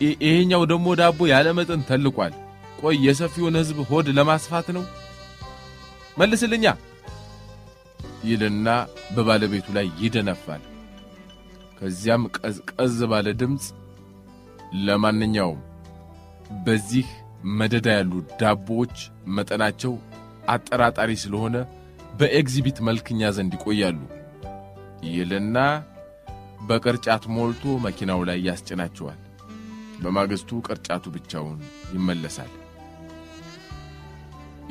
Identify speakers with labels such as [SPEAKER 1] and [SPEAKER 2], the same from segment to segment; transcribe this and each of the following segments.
[SPEAKER 1] ይሄኛው ደግሞ ዳቦ ያለ መጠን ተልቋል። ቆይ የሰፊውን ሕዝብ ሆድ ለማስፋት ነው? መልስልኛ ይልና በባለቤቱ ላይ ይደነፋል። ከዚያም ቀዝቀዝ ባለ ድምፅ ለማንኛውም በዚህ መደዳ ያሉ ዳቦዎች መጠናቸው አጠራጣሪ ስለሆነ በኤግዚቢት መልክ እኛ ዘንድ ይቆያሉ ይልና በቅርጫት ሞልቶ መኪናው ላይ ያስጭናቸዋል። በማግስቱ ቅርጫቱ ብቻውን ይመለሳል።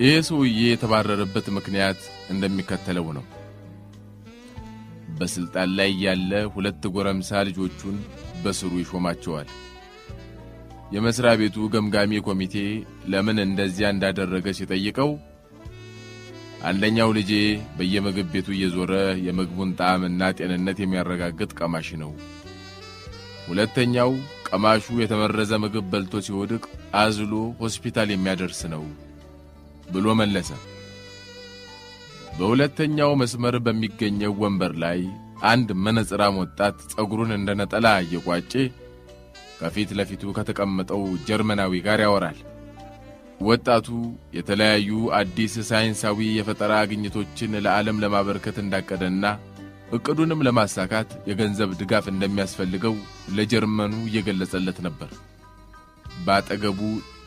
[SPEAKER 1] ይህ ሰውዬ የተባረረበት ምክንያት እንደሚከተለው ነው። በስልጣን ላይ ያለ ሁለት ጎረምሳ ልጆቹን በስሩ ይሾማቸዋል። የመስሪያ ቤቱ ገምጋሚ ኮሚቴ ለምን እንደዚያ እንዳደረገ ሲጠይቀው አንደኛው ልጄ በየምግብ ቤቱ እየዞረ የምግቡን ጣዕምና ጤንነት የሚያረጋግጥ ቀማሽ ነው፣ ሁለተኛው ቀማሹ የተመረዘ ምግብ በልቶ ሲወድቅ አዝሎ ሆስፒታል የሚያደርስ ነው ብሎ መለሰ። በሁለተኛው መስመር በሚገኘው ወንበር ላይ አንድ መነጽራም ወጣት ጸጉሩን እንደ ነጠላ እየቋጨ ከፊት ለፊቱ ከተቀመጠው ጀርመናዊ ጋር ያወራል። ወጣቱ የተለያዩ አዲስ ሳይንሳዊ የፈጠራ ግኝቶችን ለዓለም ለማበርከት እንዳቀደና እቅዱንም ለማሳካት የገንዘብ ድጋፍ እንደሚያስፈልገው ለጀርመኑ እየገለጸለት ነበር። ባጠገቡ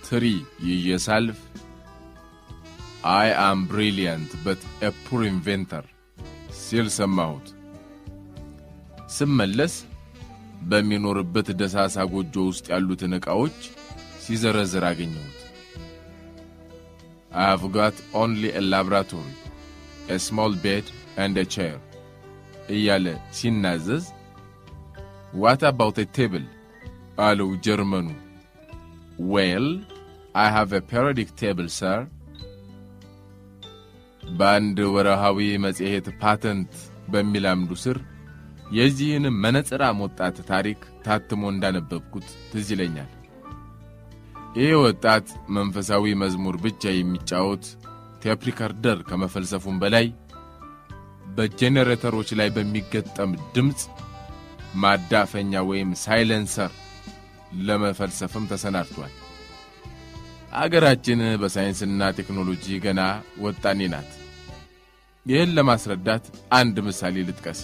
[SPEAKER 1] ትሪ ይዤ ሳልፍ "I am brilliant but a poor inventor" ሲል ሰማሁት። ስመለስ በሚኖርበት ደሳሳ ጎጆ ውስጥ ያሉትን ዕቃዎች ሲዘረዝር አገኘሁት። "I have got only a laboratory, a small bed and a chair" እያለ ሲናዘዝ "What about a table?" አለው ጀርመኑ። "Well, I have a periodic table, sir." በአንድ ወርሃዊ መጽሔት ፓተንት በሚል አምዱ ስር የዚህን መነጽራም ወጣት ታሪክ ታትሞ እንዳነበብኩት ትዝ ይለኛል። ይህ ወጣት መንፈሳዊ መዝሙር ብቻ የሚጫወት tape recorder ከመፈልሰፉም በላይ በጄኔሬተሮች ላይ በሚገጠም ድምፅ ማዳፈኛ ወይም silencer ለመፈልሰፍም ተሰናድቷል። አገራችን በሳይንስና ቴክኖሎጂ ገና ወጣኔ ናት። ይህን ለማስረዳት አንድ ምሳሌ ልጥቀስ።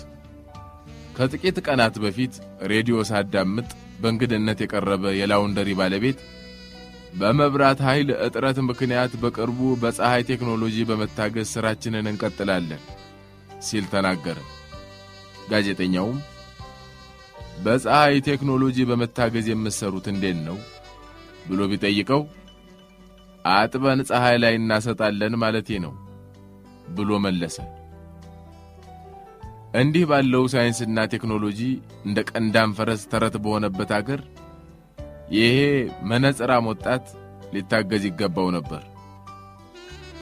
[SPEAKER 1] ከጥቂት ቀናት በፊት ሬዲዮ ሳዳምጥ በእንግድነት የቀረበ የ laundry ባለቤት በመብራት ኃይል እጥረት ምክንያት በቅርቡ በፀሐይ ቴክኖሎጂ በመታገዝ ሥራችንን እንቀጥላለን ሲል ተናገረ። ጋዜጠኛውም በፀሐይ ቴክኖሎጂ በመታገዝ የምትሰሩት እንዴት ነው ብሎ ቢጠይቀው አጥበን ፀሐይ ላይ እናሰጣለን ማለቴ ነው ብሎ መለሰ። እንዲህ ባለው ሳይንስና ቴክኖሎጂ እንደ ቀንዳም ፈረስ ተረት በሆነበት አገር ይሄ መነጽራም ወጣት ሊታገዝ ይገባው ነበር።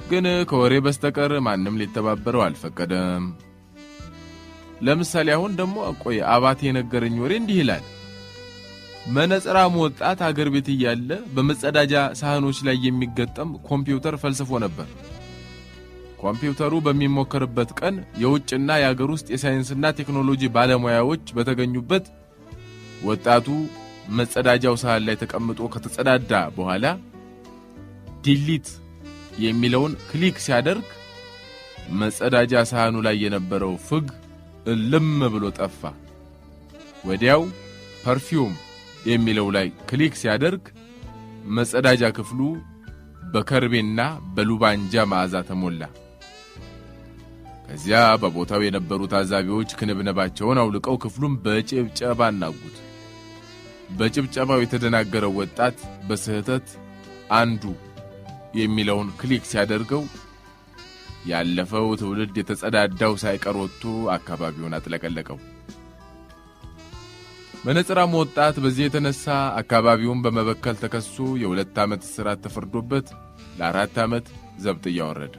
[SPEAKER 1] ግን ከወሬ በስተቀር ማንም ሊተባበረው አልፈቀደም። ለምሳሌ አሁን ደግሞ ቆይ አባቴ የነገረኝ ወሬ እንዲህ ይላል። መነጽራም ወጣት አገር ቤት እያለ በመጸዳጃ ሳህኖች ላይ የሚገጠም ኮምፒውተር ፈልስፎ ነበር። ኮምፒውተሩ በሚሞከርበት ቀን የውጭና የአገር ውስጥ የሳይንስና ቴክኖሎጂ ባለሙያዎች በተገኙበት ወጣቱ መጸዳጃው ሳህን ላይ ተቀምጦ ከተጸዳዳ በኋላ delete የሚለውን click ሲያደርግ መጸዳጃ ሳህኑ ላይ የነበረው ፍግ እልም ብሎ ጠፋ። ወዲያው perfume የሚለው ላይ click ሲያደርግ መጸዳጃ ክፍሉ በከርቤና በሉባንጃ መዓዛ ተሞላ። ከዚያ በቦታው የነበሩ ታዛቢዎች ክንብንባቸውን አውልቀው ክፍሉን በጭብጨባ አናጉት። በጭብጨባው የተደናገረው ወጣት በስህተት undo የሚለውን click ሲያደርገው ያለፈው ትውልድ የተጸዳዳው ሳይቀር ወጥቶ አካባቢውን አጥለቀለቀው። መነጽራሙ ወጣት በዚህ የተነሳ አካባቢውን በመበከል ተከሶ የ2 ዓመት እስራት ተፈርዶበት ለ4 ዓመት ዘብጥያ ወረደ።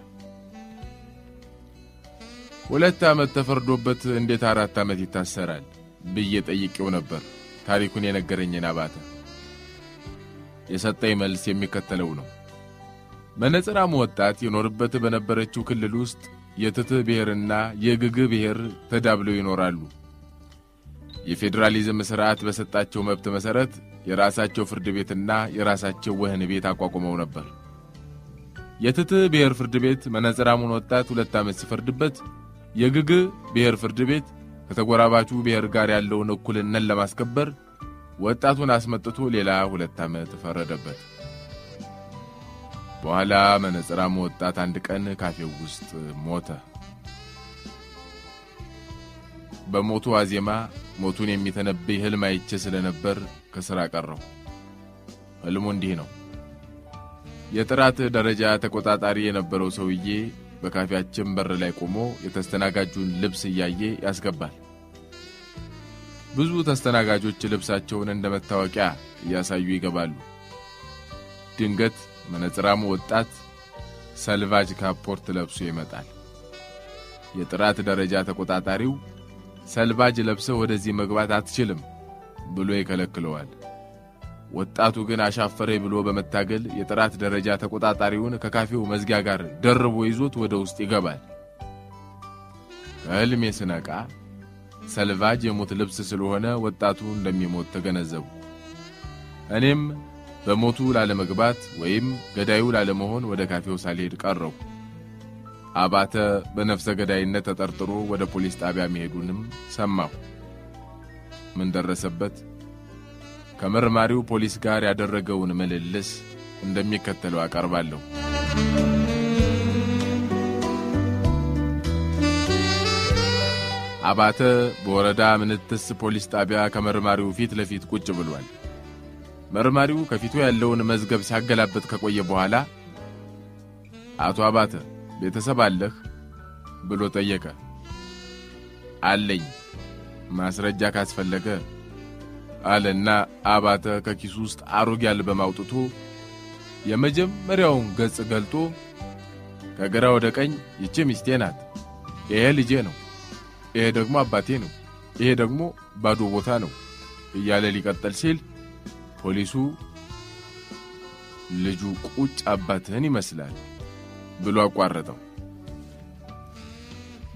[SPEAKER 1] 2 ዓመት ተፈርዶበት እንዴት 4 ዓመት ይታሰራል ብዬ ጠይቄው ነበር ታሪኩን የነገረኝን አባተ። የሰጠኝ መልስ የሚከተለው ነው። መነጽራሙ ወጣት ይኖርበት በነበረችው ክልል ውስጥ የትት ብሔርና የግግ ብሔር ተዳብለው ይኖራሉ። የፌዴራሊዝም ሥርዓት በሰጣቸው መብት መሠረት የራሳቸው ፍርድ ቤትና የራሳቸው ወህኒ ቤት አቋቁመው ነበር። የትት ብሔር ፍርድ ቤት መነጽራሙን ወጣት 2 ዓመት ሲፈርድበት፣ የግግ ብሔር ፍርድ ቤት ከተጎራባቹ ብሔር ጋር ያለውን እኩልነት ለማስከበር ወጣቱን አስመጥቶ ሌላ 2 ዓመት ፈረደበት። በኋላ መነጽራሙ ወጣት አንድ ቀን ካፌው ውስጥ ሞተ። በሞቱ ዋዜማ ሞቱን የሚተነብይ ህልም አይቼ ስለነበር ከሥራ ቀረሁ። ህልሙ እንዲህ ነው። የጥራት ደረጃ ተቆጣጣሪ የነበረው ሰውዬ በካፌያችን በር ላይ ቆሞ የተስተናጋጁን ልብስ እያየ ያስገባል። ብዙ ተስተናጋጆች ልብሳቸውን እንደ መታወቂያ እያሳዩ ይገባሉ። ድንገት መነጽራሙ ወጣት ሰልቫጅ ካፖርት ለብሶ ይመጣል። የጥራት ደረጃ ተቆጣጣሪው ሰልቫጅ ለብሰህ ወደዚህ መግባት አትችልም ብሎ ይከለክለዋል። ወጣቱ ግን አሻፈረኝ ብሎ በመታገል የጥራት ደረጃ ተቆጣጣሪውን ከካፌው መዝጊያ ጋር ደርቦ ይዞት ወደ ውስጥ ይገባል። ከህልሜ ስነቃ ሰልቫጅ የሞት ልብስ ስለሆነ ወጣቱ እንደሚሞት ተገነዘቡ። እኔም በሞቱ ላለመግባት ወይም ገዳዩ ላለመሆን ወደ ካፌው ሳልሄድ ቀረሁ። አባተ በነፍሰ ገዳይነት ተጠርጥሮ ወደ ፖሊስ ጣቢያ መሄዱንም ሰማሁ። ምን ደረሰበት? ከመርማሪው ፖሊስ ጋር ያደረገውን ምልልስ እንደሚከተለው አቀርባለሁ። አባተ በወረዳ ምንትስ ፖሊስ ጣቢያ ከመርማሪው ፊት ለፊት ቁጭ ብሏል። መርማሪው ከፊቱ ያለውን መዝገብ ሲያገላብጥ ከቆየ በኋላ አቶ አባተ ቤተሰብ አለህ ብሎ ጠየቀ። አለኝ፣ ማስረጃ ካስፈለገ አለና አባተ ከኪሱ ውስጥ አሮጌ አልበም አውጥቶ የመጀመሪያውን ገጽ ገልጦ ከግራ ወደ ቀኝ ይቺ ሚስቴ ናት፣ ይሄ ልጄ ነው፣ ይሄ ደግሞ አባቴ ነው፣ ይሄ ደግሞ ባዶ ቦታ ነው እያለ ሊቀጥል ሲል ፖሊሱ ልጁ ቁጭ አባትህን ይመስላል ብሎ አቋረጠው።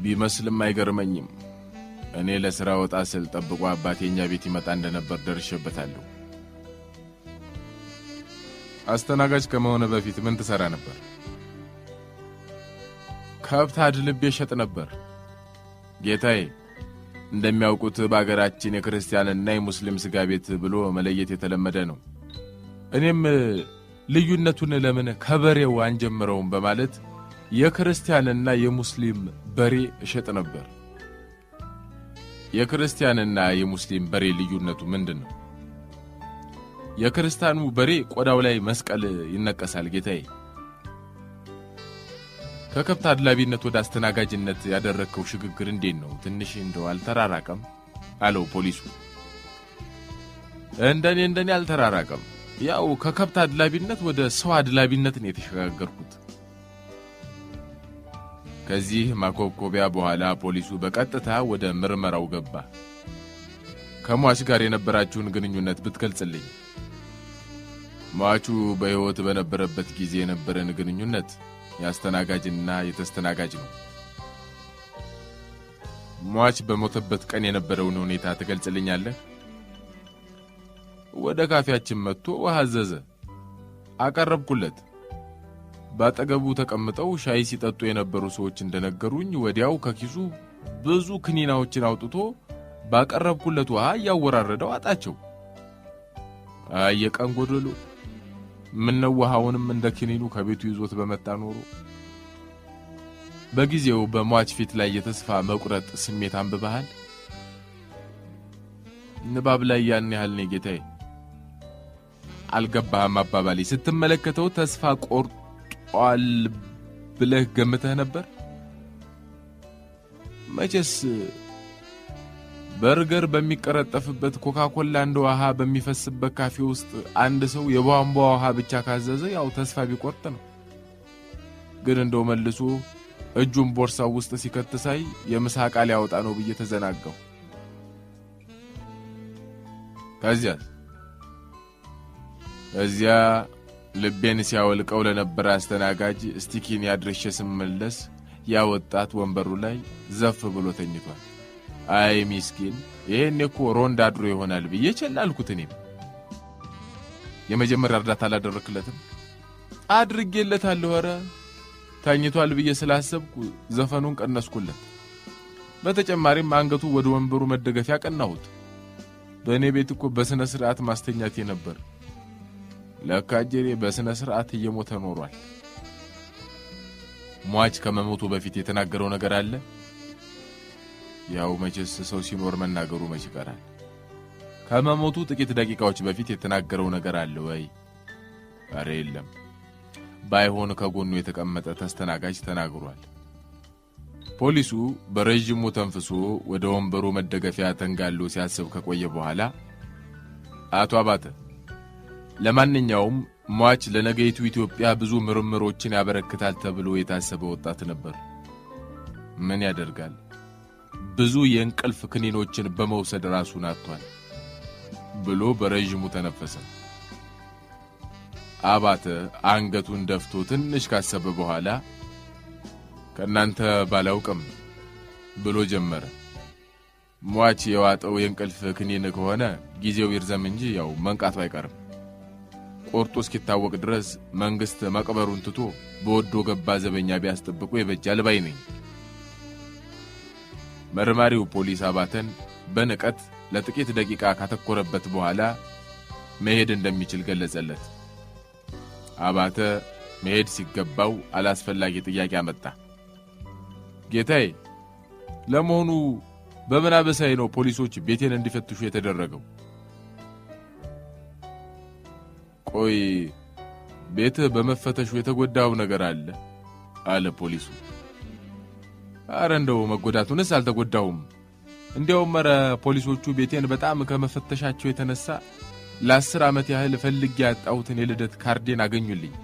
[SPEAKER 1] ቢመስልም አይገርመኝም። እኔ ለሥራ ወጣ ስል ጠብቆ አባቴ እኛ ቤት ይመጣ እንደነበር ደርሼበታለሁ። አስተናጋጅ ከመሆነ በፊት ምን ትሰራ ነበር? ከብት አድልቤ እሸጥ ነበር። ጌታዬ፣ እንደሚያውቁት በአገራችን የክርስቲያንና የሙስሊም ስጋ ቤት ብሎ መለየት የተለመደ ነው። እኔም ልዩነቱን ለምን ከበሬው አንጀምረውም በማለት የክርስቲያንና የሙስሊም በሬ እሸጥ ነበር። የክርስቲያንና የሙስሊም በሬ ልዩነቱ ምንድነው? የክርስቲያኑ በሬ ቆዳው ላይ መስቀል ይነቀሳል ጌታዬ። ከከብት አድላቢነት ወደ አስተናጋጅነት ያደረከው ሽግግር እንዴት ነው? ትንሽ እንደው አልተራራቀም? አለው ፖሊሱ። እንደኔ አልተራራቀም። ያው ከከብት አድላቢነት ወደ ሰው አድላቢነት ነው የተሸጋገርኩት። ከዚህ ማኮብኮቢያ በኋላ ፖሊሱ በቀጥታ ወደ ምርመራው ገባ። ከሟች ጋር የነበራችሁን ግንኙነት ብትገልጽልኝ። ሟቹ በሕይወት በነበረበት ጊዜ የነበረን ግንኙነት ያስተናጋጅና የተስተናጋጅ ነው። ሟች በሞተበት ቀን የነበረውን ሁኔታ ትገልጽልኛለህ? ወደ ካፌያችን መጥቶ ውሃ አዘዘ። አቀረብኩለት። ባጠገቡ ተቀምጠው ሻይ ሲጠጡ የነበሩ ሰዎች እንደነገሩኝ ወዲያው ከኪሱ ብዙ ክኒናዎችን አውጥቶ ባቀረብኩለት ውሃ እያወራረደው አጣቸው። አይ የቀን ጎደሎ፣ ምነው ውሃውንም እንደ ክኒኑ ከቤቱ ይዞት በመጣ ኖሮ። በጊዜው በሟች ፊት ላይ የተስፋ መቁረጥ ስሜት አንብበሃል? ንባብ ላይ ያን ያህል ነው ጌታዬ። አልገባህም አባባሌ። ስትመለከተው ተስፋ ቆርጧል ብለህ ገምተህ ነበር? መቼስ በርገር በሚቀረጠፍበት ኮካኮላ እንደ ውሃ በሚፈስበት ካፌ ውስጥ አንድ ሰው የቧንቧ ውሃ ብቻ ካዘዘ ያው ተስፋ ቢቆርጥ ነው። ግን እንደው መልሶ እጁን ቦርሳው ውስጥ ሲከት ሳይ የምሳ ዕቃ ሊያወጣ ነው ብዬ ተዘናጋሁ። ከዚያ ልቤን ሲያወልቀው ለነበረ አስተናጋጅ ስቲኪኒ አድርሼ ስመለስ ያ ወጣት ወንበሩ ላይ ዘፍ ብሎ ተኝቷል። አይ ሚስኪን፣ ይሄኔ እኮ ሮንድ አድሮ ይሆናል ብዬ ቸል አልኩት። እኔም የመጀመሪያ እርዳታ አላደረክለትም? አድርጌለታለሁ። ኧረ ተኝቷል ብዬ ስላሰብኩ ዘፈኑን ቀነስኩለት። በተጨማሪም አንገቱ ወደ ወንበሩ መደገፊያ ቀናሁት። በእኔ ቤት እኮ በሥነ ሥርዓት ማስተኛቴ ነበር። ለካ እጀሬ በሥነ ሥርዓት እየሞተ ኖሯል። ሟች ከመሞቱ በፊት የተናገረው ነገር አለ? ያው መቼስ ሰው ሲኖር መናገሩ መች ይቀራል። ከመሞቱ ጥቂት ደቂቃዎች በፊት የተናገረው ነገር አለ ወይ? ኧረ የለም። ባይሆን ከጎኑ የተቀመጠ ተስተናጋጅ ተናግሯል። ፖሊሱ በረዥሙ ተንፍሶ ወደ ወንበሩ መደገፊያ ተንጋሎ ሲያስብ ከቆየ በኋላ፣ አቶ አባተ፣ ለማንኛውም ሟች ለነገይቱ ኢትዮጵያ ብዙ ምርምሮችን ያበረክታል ተብሎ የታሰበ ወጣት ነበር። ምን ያደርጋል፣ ብዙ የእንቅልፍ ክኒኖችን በመውሰድ ራሱን አጥቷል ብሎ በረዥሙ ተነፈሰ። አባተ አንገቱን ደፍቶ ትንሽ ካሰበ በኋላ ከእናንተ ባላውቅም ብሎ ጀመረ። ሟች የዋጠው የእንቅልፍ ክኒን ከሆነ ጊዜው ይርዘም እንጂ ያው መንቃቱ አይቀርም። ቆርጦ እስኪታወቅ ድረስ መንግሥት መቅበሩን ትቶ በወዶ ገባ ዘበኛ ቢያስጠብቁ ይበጃል ባይ ነኝ። መርማሪው ፖሊስ አባተን በንቀት ለጥቂት ደቂቃ ካተኮረበት በኋላ መሄድ እንደሚችል ገለጸለት። አባተ መሄድ ሲገባው አላስፈላጊ ጥያቄ አመጣ። ጌታዬ፣ ለመሆኑ በምን አበሳዬ ነው ፖሊሶች ቤቴን እንዲፈትሹ የተደረገው? ቆይ፣ ቤትህ በመፈተሹ የተጎዳው ነገር አለ? አለ ፖሊሱ። አረ እንደው መጎዳቱንስ አልተጎዳሁም። እንዲያውም ኧረ ፖሊሶቹ ቤቴን በጣም ከመፈተሻቸው የተነሳ ለ10 ዓመት ያህል ፈልጌ ያጣሁትን የልደት ካርዴን አገኙልኝ።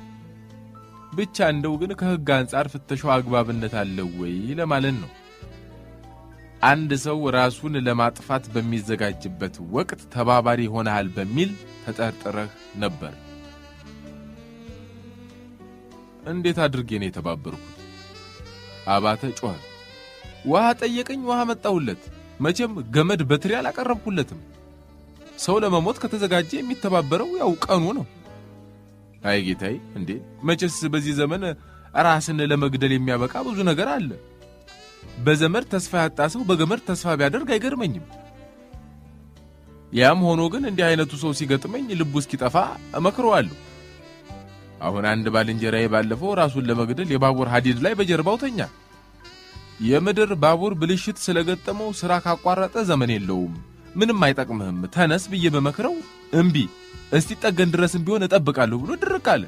[SPEAKER 1] ብቻ እንደው ግን ከሕግ አንጻር ፍተሻው አግባብነት አለው ወይ ለማለት ነው። አንድ ሰው ራሱን ለማጥፋት በሚዘጋጅበት ወቅት ተባባሪ ሆነሃል በሚል ተጠርጥረህ ነበር። እንዴት አድርጌ ነው የተባበርኩት? አባተ ጮኸ። ውሃ ጠየቀኝ፣ ውሃ መጣሁለት። መቼም ገመድ በትሪ አላቀረብኩለትም። ሰው ለመሞት ከተዘጋጀ የሚተባበረው ያው ቀኑ ነው። አይ ጌታዬ፣ እንዴ መቼስ በዚህ ዘመን ራስን ለመግደል የሚያበቃ ብዙ ነገር አለ። በዘመድ ተስፋ ያጣ ሰው በገመድ ተስፋ ቢያደርግ አይገርመኝም። ያም ሆኖ ግን እንዲህ አይነቱ ሰው ሲገጥመኝ ልቡ እስኪጠፋ እመክረዋለሁ። አሁን አንድ ባልንጀራዬ ባለፈው ራሱን ለመግደል የባቡር ሐዲድ ላይ በጀርባው ተኛ። የምድር ባቡር ብልሽት ስለገጠመው ስራ ካቋረጠ ዘመን የለውም፣ ምንም አይጠቅምህም፣ ተነስ ብዬ በመክረው እምቢ፣ እስቲጠገን ድረስም ቢሆን እጠብቃለሁ ብሎ ድርቅ አለ።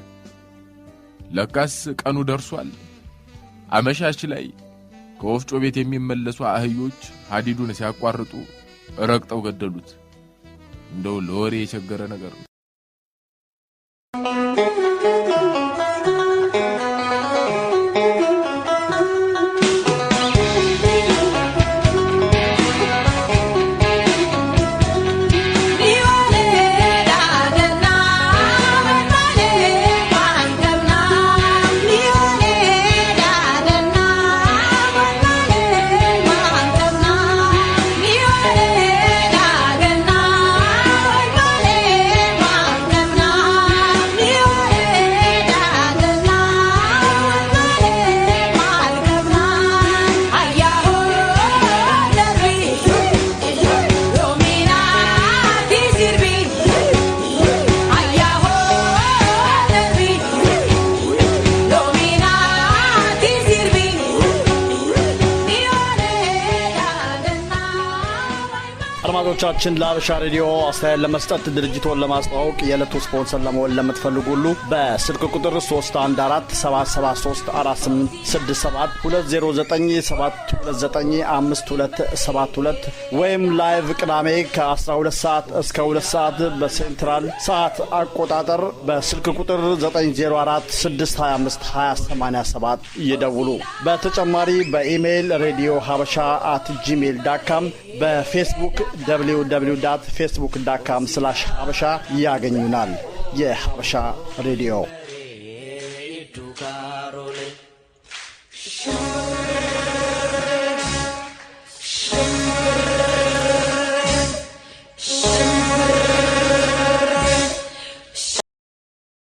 [SPEAKER 1] ለካስ ቀኑ ደርሷል። አመሻሽ ላይ ከወፍጮ ቤት የሚመለሱ አህዮች ሐዲዱን ሲያቋርጡ ረግጠው ገደሉት። እንደው ለወሬ የቸገረ ነገር ነው።
[SPEAKER 2] አድማጮቻችን፣ ለአበሻ ሬዲዮ አስተያየት ለመስጠት፣ ድርጅቶን ለማስተዋወቅ፣ የዕለቱ ስፖንሰር ለመሆን ለምትፈልጉ ሁሉ በስልክ ቁጥር 314 773 4867፣ 209 729 5272 ወይም live ቅዳሜ ከ12 ሰዓት እስከ 2 ሰዓት በ Central ሰዓት አቆጣጠር በስልክ ቁጥር 904 625 2087 ይደውሉ። በተጨማሪ በኢሜይል radiohabesha@gmail.com፣ በፌስቡክ www.facebook.com/ሀበሻ ያገኙናል። የሀበሻ ሬዲዮ።